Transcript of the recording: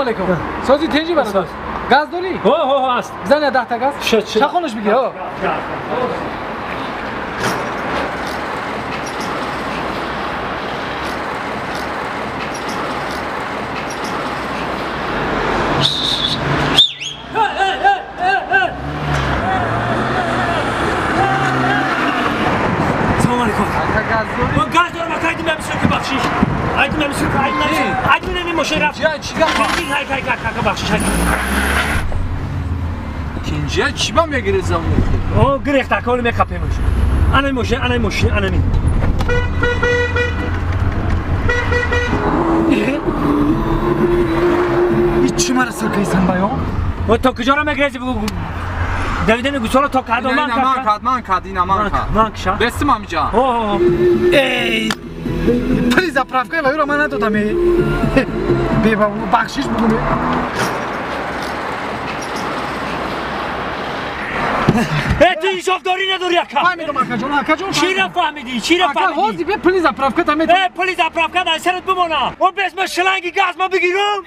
Алейкум. Сози тенҷи бародар. Газ дорӣ? Ҳо, ҳо, ҳаст. Бизан я 10 та газ. Шуд, шуд. Чахонаш бигир, ҳо. Салом алейкум. Ака, газ дорӣ? Мо газ дорам, ака, айдим ҳамисо ки бахшиш. Айдим ҳамисо ки айдим ҳамисо. Айдим нами мошин рафт. Чия, чӣ гап? Ҳай, ҳай, ҳай, ака, бахшиш, ҳай. Тинҷия чӣ ба мегиред замон? О, гирехт, ака, оли мекапемаш. Ана мошин, ана мошин, ана ми. Чӣ мара сиркайсан баён? О, то куҷоро мегирези бугу? Давидани гусола то кадом ман Ина ман кад, ман кад, ина ман кад. Ман киша? Бестим амиҷа. О, о, о. Эй! Пули заправкаи ваюро ман надодам. Э. Беба, бахшиш бугу. Э, ту инсофдорӣ надорӣ, ака. Фаҳмидам, акаҷон, акаҷон. Чира фаҳмидӣ? Чира Ака, фаҳмидӣ? ҳозир бе пули заправка та медам. Э, пули заправка дар сарат бимона. О, бес ма шланги газ ма бигирам.